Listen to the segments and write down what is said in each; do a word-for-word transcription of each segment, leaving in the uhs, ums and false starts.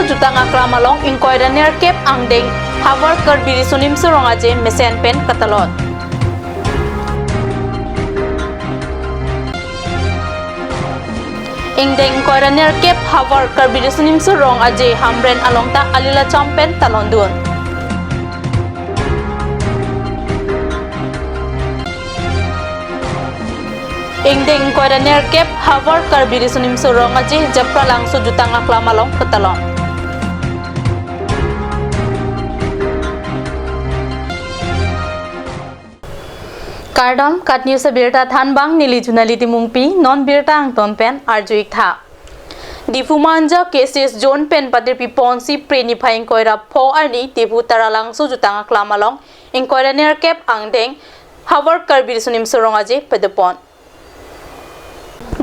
jutang aklam along ingkoi ra nerkep angdeng Havar Karbi Riso Nimso Rong Aje mesen pen katalon. Ingdeng ingkoi ra nerkep Havar Karbi Riso Nimso Rong Aje Hamren along ta alila cham pen talondun. Ingdeng ingkoi ra nerkep Havar Karbi Riso Nimso Rong Aje Japralangso jutang aklam along katalon. Kardom, KAT News abirta thanbang neli Junali Timungpi, non birta angton pen arju-ik tha. Diphu Manja KCS Zone pen patirpi ponsi Phre niphai ingkoi ra pho arni Diphu Taralangso jutang aklam along ingkoi ra nerkep angdeng Havar Karbi Riso Nimso Rong Aje padopon.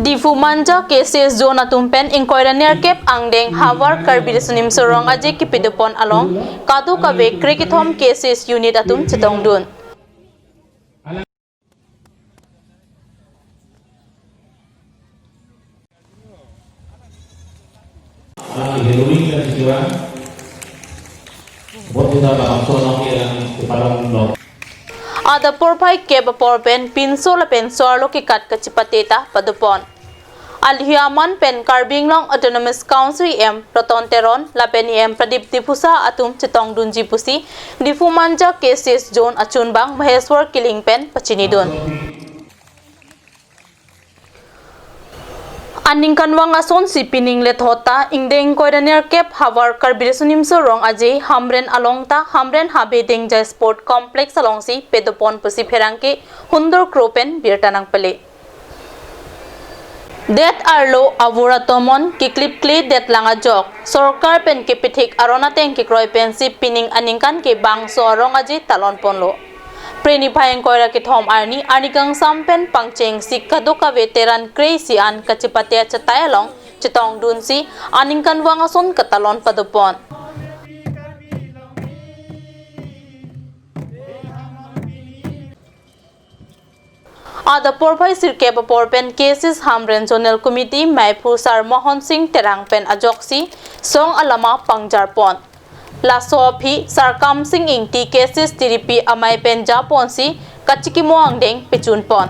Diphu Manja KCS Zone atum pen ingkoi ra nerkep angdeng Havar Karbi Riso Nimso Rong Aje kepadopon along kadokave krekethom KCS unit atum chetongdun. Adap porphai kep apor pen pinso lapen so-arlo kekat kachepate ta padopon. Alhi aman pen Karbi Anglong Autonomous Council EM Ratan Teron lapen EM Pradip Diphusa atum chetongdunji pusi Diphu Manja KCS Zone achunbang Maheswar Killing pen pachinidun. Aningkanvang asonsi pining lethot ta ingdeng ingkoi ra nerkep Havar Karbi Riso Nimso Rong Aje Hamren along ta Hamren Habe Dengja Sport Complex alongsi padopon pusi pherangke Hundur Kro pen birta nangpale. Det arlo avur atomon keklipkle detlang ajok sorkar pen kepithik aron ateng kekroi pensi pining aningkan ke bangso arong aje talon ponlo. Phre niphai ingkoi ra kethom arni arni kangsam pen pangchengsi kadokave teran kre-isi an kachepate achetai along chetongdunsi aningkanvang ason katalon padopon. Adap porphai sirkep apor pen KCS Hamren Zonal Committee meiphu Sar Mohon Sing Terang pen ajoksi song alama pangjarpon. Laso aphi Sar Kamsing Ingti KCS tiripi amei pen japonsi kachikimo angdeng pechunpon.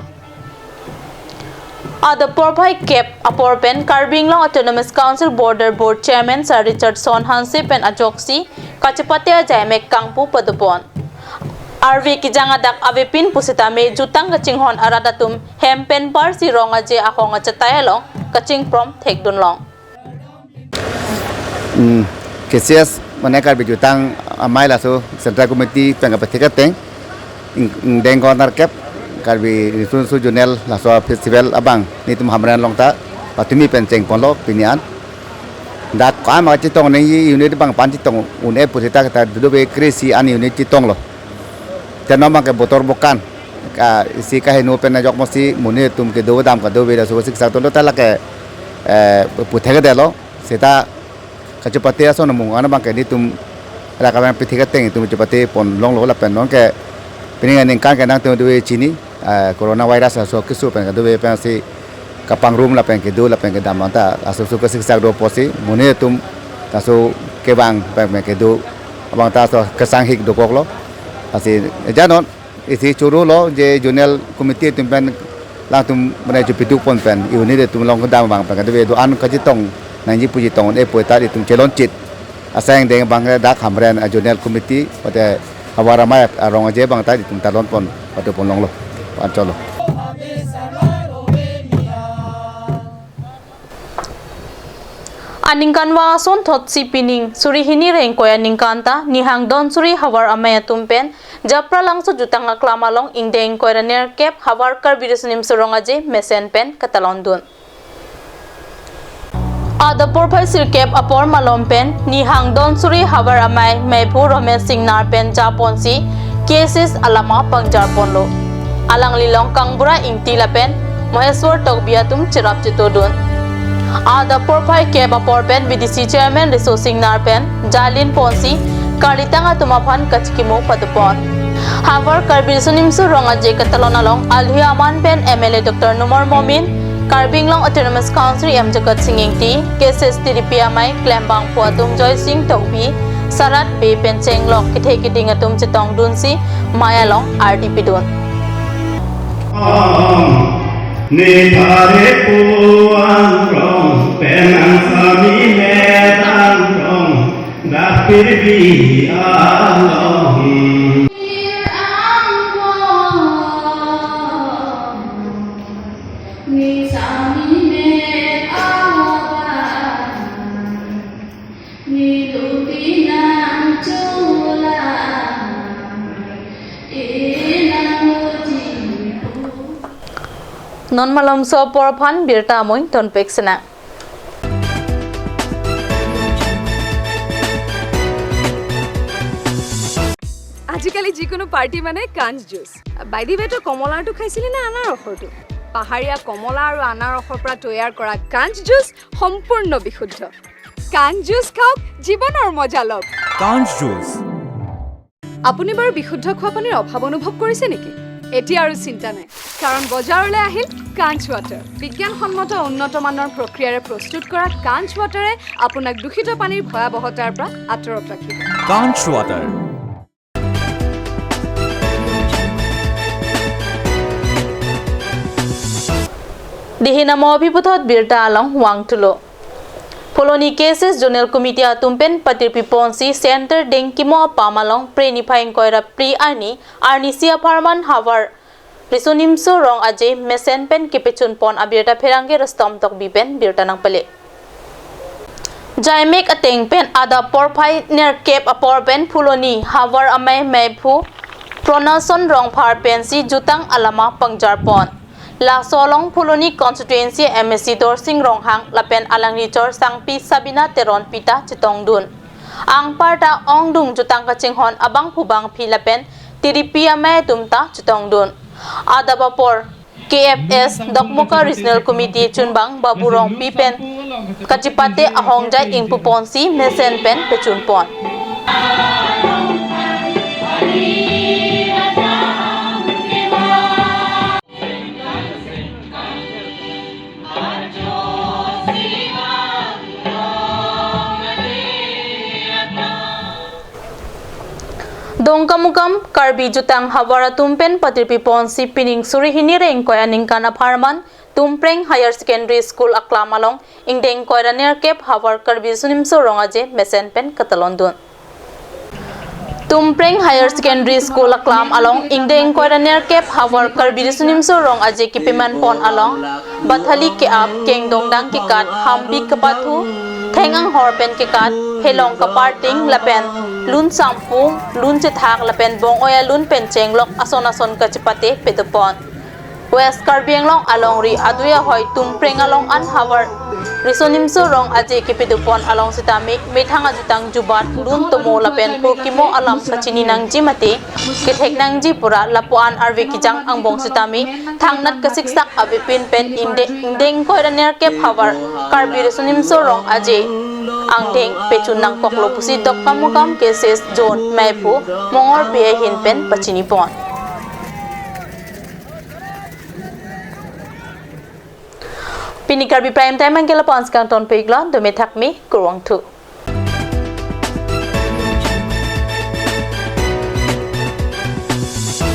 Adap porphai kep apor pen Karbi Anglong Autonomous Council Border Board Chairman Sar Richardson Hanse pen ajoksi kachepate ajaimek kangpu padopon. Arve kejang adak avepin pusitame jutang kachinghon arat atum hem pen parsi rong aje ahong achetai along kachingprom thekdunlong. Hmm, KCS mane Karbi Jutang Amei laso Central Committee pen kapathik ateng ing-, ingdeng ingkoi ra nerkep Karbi Riso Nimso Zonal laso festival abang nelitum Hamren along ta patumi pen chengponlo pini an. Dak kam chetong nangji unit abang pan chetong un-e pusita kita dodove kre-isi an unit chetonglo. Te non abang ke botor bokan. Ka isi kaheno pen ajok mosi monit atum kedo dam kadokave laso siksak dolo ta lake, eh, puthekdetlo. Seta kachepate ason amung an abang ke nelitum la kabang pithik ateng itum chepate ponlonglo lapen non ke pining aningkan ke nangtum dove chini, eh, coronavirus aso keso pen kadokave pensi kapangrum lapen kedo lapen kedam anta aso so kesiksak do pusi monit atum laso kevang pen kedo abang ta so kesanghik dokoklo. Lasi janon isi chorolo je zonal committee atum pen latum mane chepiduk pon pen unit atum along kedam abang pen kadokave do-an kachetong nangji pu chetong un-e pu ta itum chelonchit asai ingdeng abang dak Hamren a zonal committee pate Havar Amei arong aje abang ta itum talon pon patu ponlonglo, anchotlo. Aningkanvang asonthotsi pining suri hini ra ingkoi aningkan ta Nihang Donsuri Havar Amei atum pen Japralangso jutang aklam along ingdeng ingkoi ra nerkep Havar Karbi Riso Nimso Rong Aje mesen pen katalondun. Adap porphai sirkep apor malom pen Nihang Donsuri Havar Amei meiphu Romesh Singnar pen japonsi KCS alama pangjarponlo. Alanglilong Kangbura Ingti lapen Maheswar Tokbi atum cherap chetodun. Adap porphai kep apor pen VDC Chairman Riso Singnar pen jalin ponsi karlitang atum aphan kachikimo padopon. Havar Karbi Riso Nimso Rong Aje katalon along alhi aman pen MLA Doctor Numal Momin, Karbi Anglong Autonomous Council M Jagat Sing Engti, K S S T D P amei klembangpo atum Joysing Tokbi, Sarat Bey pen chenglok kethe keding atum chetongdunsi mei along ardi pidun. Ne pare puang rong penang sami medang rong dapir bi along. Non malomso apor aphan birta amoin tonpek sena. আজিকালি যিকোনো পাৰ্টি মানে কাঞ্চ জুচ। বাইদেৱেতো কমলাৰটো খাইছিলি নে আনাৰসৰটো? পাহাৰীয়া কমলা আৰু আনাৰসৰ পৰা তৈয়াৰ কৰা কাঞ্চ জুচ সম্পূৰ্ণ বিশুদ্ধ। কাঞ্চ জুচ খাওক, জীৱনৰ মজা লওক। কাঞ্চ জুচ। আপুনি বাৰু বিশুদ্ধ খোৱা পানীৰ অভাৱ অনুভৱ কৰিছে নেকি? এতিয়া আৰু চিন্তা নাই, কাৰণ বজাৰলৈ আহিল কাঞ্চ ৱাটাৰ। বিজ্ঞানসন্মত উন্নত মানৰ প্ৰক্ৰিয়াৰে প্ৰস্তুত কৰা কাঞ্চ ৱাটাৰে আপোনাক দূষিত পানীৰ ভয়াৱহতাৰ পৰা আঁতৰত ৰাখিব। কাঞ্চ water. Dihina mo aphi puthot birta along vangthulo. Phuloni K S S Zonal Committee atum pen patirpi ponsi Center Dengkimo apam along Phre niphai ingkoi ra phli arni, arnisi apharman havar Riso Nimso Rong Aje mesen pen kepechun pon abirta pherangke Rustom Tokbi pen birta nangpale. Jaimek ateng pen adap porphai nerkep apor pen Phuloni havar amei meiphu Pronason Rongphar pensi jutang alama pangjar pon. Laso along Phuloni constituency M A C Dorsing Ronghang lapen alangli chor sangpi Sabina Teronpi ta chetongdun. Anparta ongdung jutang kachinghon abangphu bangphi lapen T D P amei atum ta chetongdun. Adap apor K F S Dokmoka Regional Committee chunbang Babu Rongpi pen kachipate ahongjai ingpu ponsi mesen pen pechun pon. Dongkamukam Karbi jutang havar atum pen patirpi ponsi pining suri hini ra ingkoi aningkan apharman Tumpreng Higher Secondary School aklam along ingdeng ingkoi ra nerkep havar Karbi Riso Nimso Rong Aje mesen pen katalon dun. Tumpreng Higher Secondary School aklam along ingdeng ingkoi ra nerkep havar Karbi Riso Nimso Rong Aje kepeman pon along bathali ke-ap, kengdongdang kekat, hambi kapathu, theng anghor pen kekat, helong kaparting lapen lun sampu, lun chethak lapen bong-oi alun pen chenglok ason ason kachipate pedo pon. West Karbi Anglong alongri adui ahoi Tumpreng along an havar Riso Nimso Rong Aje kepedo pon along sitame methang ajutang jubat, lun tomo lapen phurkimo alam kachini nangji mate kethek nangji pura lapu-an arve kejang angbong sitame thangnat kasiksak avepin pen ingde-, ingdeng ingkoi ra nerkep havar Karbi Riso Nimso Rong Aje angdeng pechun nangkoklo pusi Dongkamukam K S S Zone meiphu Mongor Bey ahin pen pachini pon. Pini Karbi Prime Time anke lapu-an si kangtonpiklo, dome thakmi, kurvangthu.